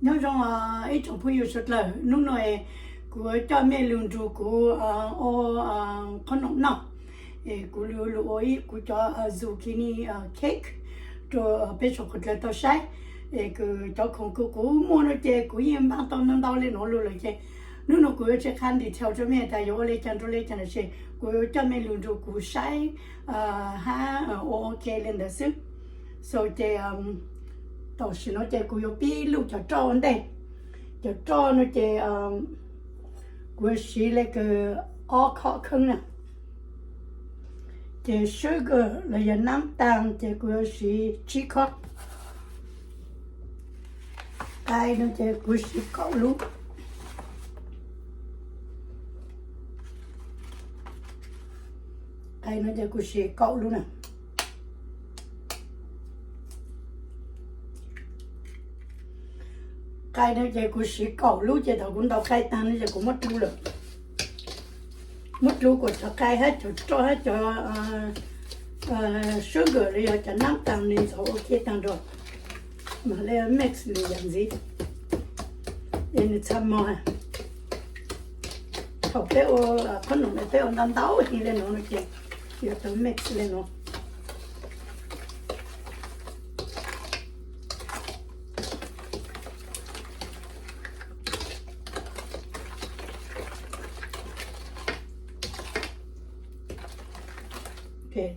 Nyob zoo ib tsoom phooj ywg sawv dlawg, hnub no kuv coj mej lug nrug kuv ua qhob noom noj. Kuv lug ua ib kuv cov zucchini cake rua peb suav qhov dlawg tau saib. Es kws cov khoom kws kuv muaj no ces kuv yeej npaaj tau ntau ntau le nuav lug lawm ces hnub no kuv yuav tsis qha detail rua mej tas yuav ua le caag rua le caag tab sis kuv yuav coj mej lug nrug kuv saib hab ua ua ke le ntawd xwb. So ces tam sim no ces kuv yuav pib luj cov roj ua ntej. Cov roj no ces kuv yuav siv le kws ob khob kheeb na. Ces sugar los yog nab taag ces kuv yuav siv tsib khob. Qai no ces kuv siv kaum lub. Qai no ces kuv siv kaum lub na. Qai no ces kuv siv kaum lub ces thaum kuv ntaus qai taag no ces kuv muab dlub lawm. Muab dlub kuas cov qai hab cov roj hab cov sugar los yog cov nab taag nws ntxhov ua ke taag nrho. Mas le mix nws yam ntxiv es nws txha mog. Thaum peb ua qhob noom peb ua ntau ntau heev le nuav no ces yuav tau mix le nuav.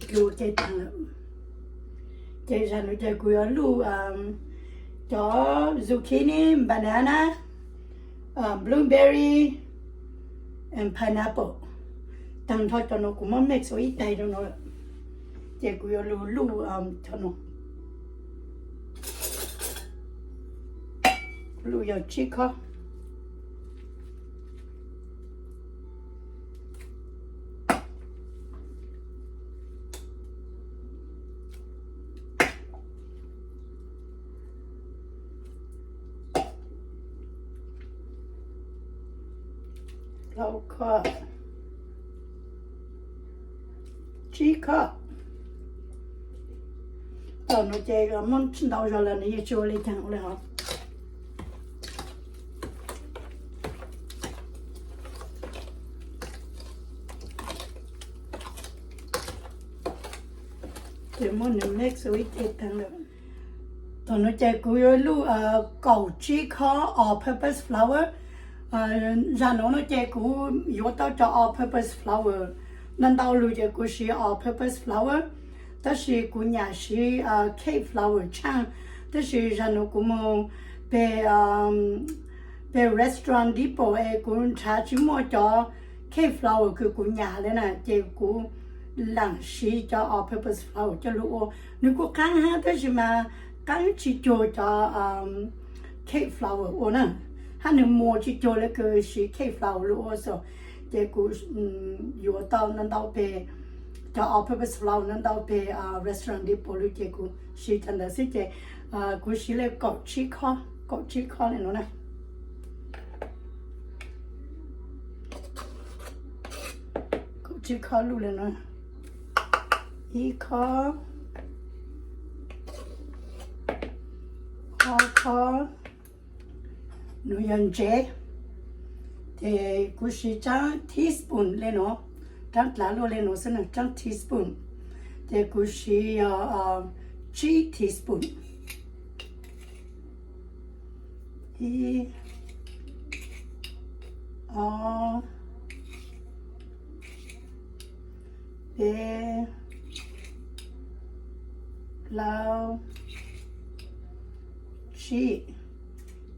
Dlub ua ke taag lawm. Ces zag nuav ces kuv yuav luj cov zucchini, banana, blueberry and pineapple. Taag nrho cov nuav kuv muab mix ua ib tais rau nuav lawm. Ces kuv yuav lug luj cov nuav. Luj yog tsib khob. Plaub khob, tsib khob. Tom nuav ces muab ntau zog lawm nws yeej tsis ua le caag ua le hov. Ces muab nws mix ua ib ce taag lawm. Thaum nuav ces kuv yuav luj kaum tsib khob all purpose flour. Zag nuav no ces kuv yuav tau cov all purpose flour ntau ntau lug ces kuv siv all purpose flour, tab sis kuv nyam siv cake flour tshaaj. Tab sis zag nuav kuv moog peg, peg Restaurant Depot es kuv nrhav tsis muaj cov cake flour kws kuv nyam le na ces kuv laam siv cov all purpose flour coj lug ua. Nws kuj qaab hab tab sis mas qaab tsis cuag cov cake flour ua na, hab nws muas tsis cuag le kws siv cake flour lug ua xwb. Ces kuv yuav tau ntau ntau peg cov all purpose flour ntau ntau peg Restaurant Depot lug ces kuv siv cov ntawd xwb ces kuv siv le kaum tsib khob, kaum tsib khob le nuav na. Kaum tsib khob luj le nuav, ib khob, ob khob, nuav yog ntsev, ces kuv siv tsaab teaspoon le nuav, tsaab dlav luaj le nuav xwb na, tsaab teaspoon, ces kuv siv yog tsib teaspoon. Ib, ob, peb, plaub, tsib,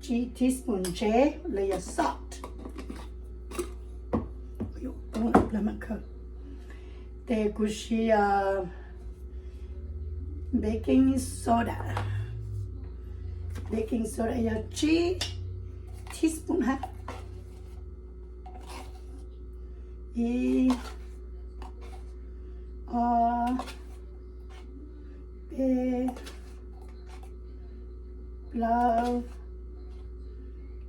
tsib teaspoon ntsev los yog salt. Ces kuv siv baking soda, baking soda yog tsib teaspoon hab. Ib, ob, peb, plaub,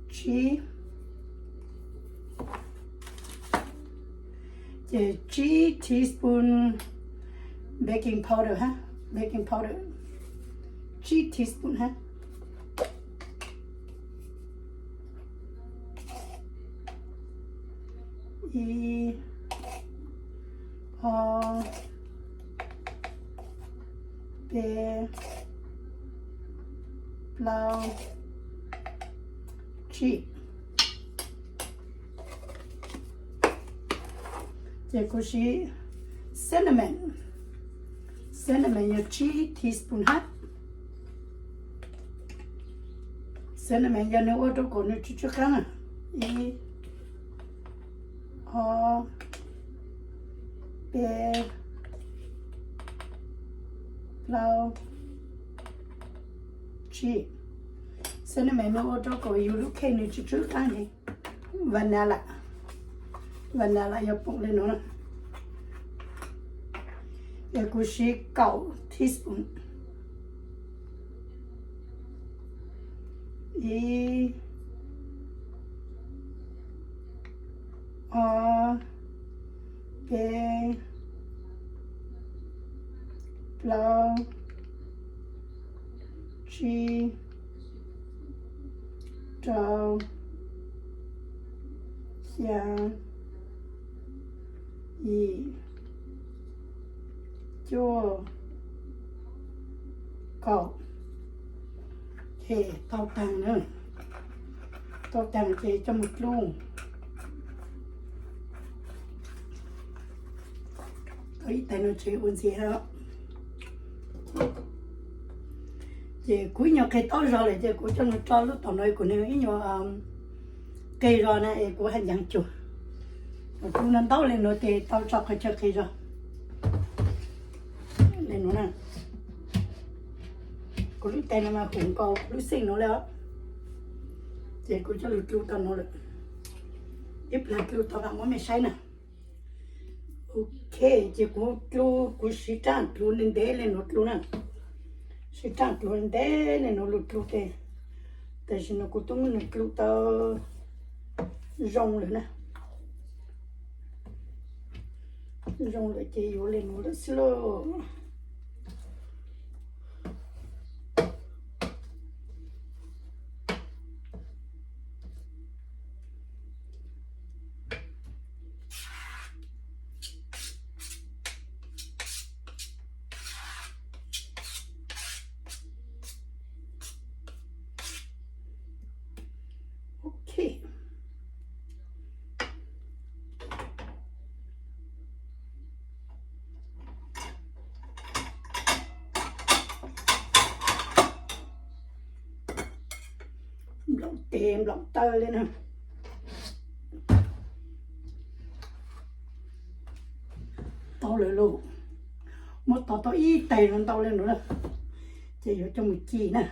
tsib, ces tsib teaspoon baking powder hab, baking powder tsib teaspoon hab. Ib, ob, peb, plaub, tsib. Ces kuv siv cinnamon, cinnamon yog tsib teaspoon hab. Cinnamon yog nws ua rau kom nws tsw tsw qab na. Ib, ob, peb, plaub, tsib. Cinnamon nws ua rau kom yus lub cake nws tsw tsw qab ne. Vanilla, vanilla yog poom li no na. Ces kuv siv kaum teaspoon. Ib, ob, peb, plaub, tsib, rau, xya, yim, cuaj, kaum. Ces tau taag na, tau taag ces coj mus dlub. Tau ib taig no tseem ua ntxiv hab. Ces kuv ib nyuag qig taub zog lawm ces kuv coj nws tso lub tom no kuv nws ib nyuag qig zog na es kuv haj ncaag cuag. Kuv ntaub li no ces tau tso qhov chaw qig zog. Li no na, kuv lub tais no mas huv nkaus kuv lub xeej no li os. Ces kuv coj lug dlub tau no lawm, ib plag dlub tau mam muab mej saib na. Ok, ces kuv dlub, kuv siv raaj dlub ntev ntev li no dlub na, siv raaj dlub ntev ntev li no lug dlub ces, tam sim no kuv tub muab nws dlub tau zoo lawm na. Zoo lawm ces yuav li no lawm xwb lauj. Ok. Nplaum tes nplaum taw li na. Tau lawm lauj, muab tau tau ib tais no ntau li no na, ces yuav coj mus ci na.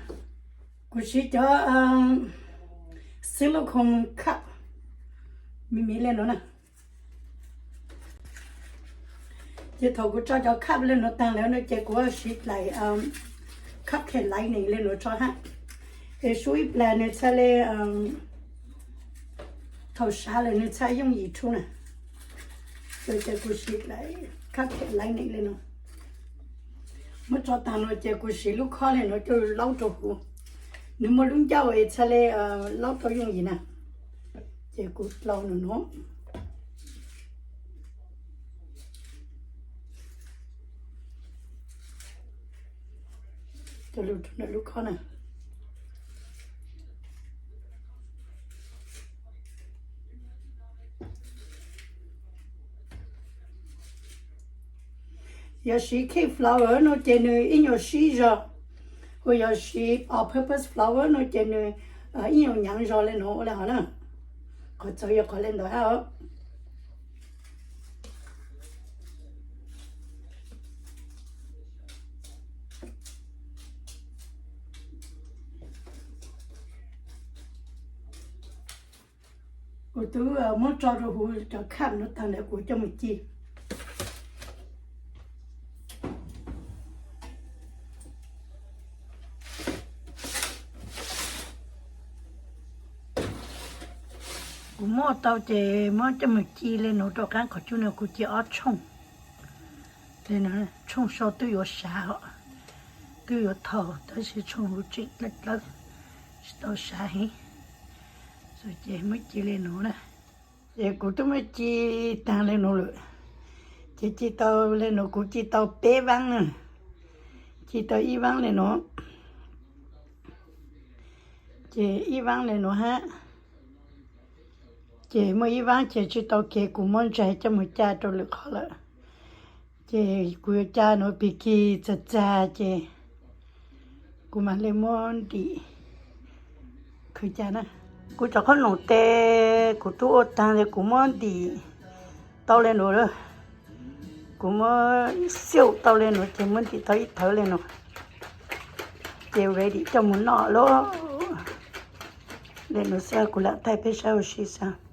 Kuv siv cov silicone cup me me li no na. Ces thaum kuv tso cov cup li no taag lawm no ces kuv siv dlaim cupcake lining li no tso hab. Es sub ib plag nws txhaj li, thaum sav lawm nws txhaj yooj yim rua na. Ces kuv siv dlaim cupcake lining li no. Muab tso taag no ces kuv siv lub khob li no coj laub rau huv. Nws muaj lub ncauj es txhaj li laub rau yooj yim na. Ces kuv dlau nws no. Coj lug rau ntawm lub khob na. Yog siv cake flour no ces nws ib nyuag sib zog, ho yog siv all purpose flour no ces nws ib nyuag nyaav zog li no ua li hov na. Qhov txawv yog qhov li ntawd hab. Kuv twb muab tso rau huv cov cup no taag lawm kuv coj mus ci. Kuv muab tau ces muab coj mus ci li no rau qaab qhov cub no kuv ci ob tshooj. Tshooj sau twb yuav sav, twb yuav thaum tab sis tshooj huv tseem dlawb dlawb, tsis tau sav heev. Ces muab ci li no na. Ces kuv twb muab ci taag le nuav lawm. Ces ci tau le nuav, kuv ci tau peb vaab na. Ci tau ib vaab le nuav, ces ib vaab le nuav hab. Ces muaj ib vaab ces tsi tau kev, kuv muab ntsais coj moog ca rua lwm qhov lawm. Ces kuv yuav ca nuav pig kig txag txag ces kuv mam le muab ntim khwv ca na. Kuv cov qhob noom tes kuv tub ua taag ces kuv muab ntim tau le nuav lawm. Kuv muab xiaum tau le nuav ces muab ntim tau ib thawv le nuav. Ces ready coj moog noj lawm. Le nuav xwb, kuv lam thaij peb saib ua si xwb.